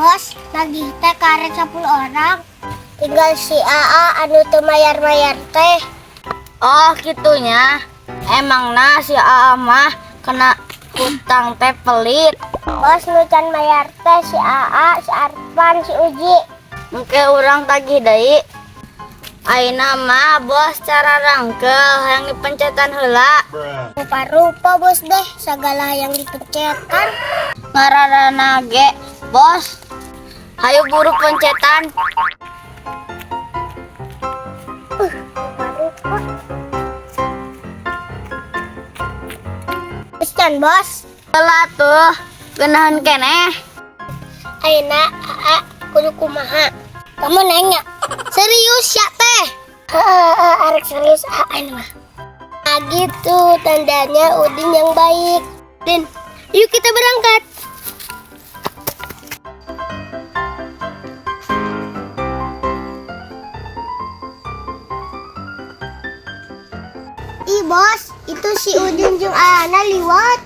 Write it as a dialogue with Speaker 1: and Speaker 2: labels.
Speaker 1: Bos, nagih teh karek 10 orang. Tinggal si AA anu teu mayar-mayar teh.
Speaker 2: Oh, gitunya. Emang nah si AA mah kena hutang teh pelit.
Speaker 1: Bos, nu can mayar teh si AA, si Arfan, si Uji.
Speaker 2: Engke urang tagih deui. Ayeuna mah bos cara rangkel hayang dipencetan heula.
Speaker 1: Rupa-rupa bos deh segala yang dipencetan.
Speaker 2: Ngararana ge bos. Hayu buru pencetan.
Speaker 1: Rupa-rupa. Pesan bos.
Speaker 2: Heula tuh, geunaheun keneh.
Speaker 1: Ayeuna AA kudu kumaha? Kamu nanya. Serius ya teh? Heeh, arek serius AA mah. Nah gitu tandanya Udin yang baik. Din, yuk kita berangkat. Ih bos, itu si Udin jeung Ana liwat.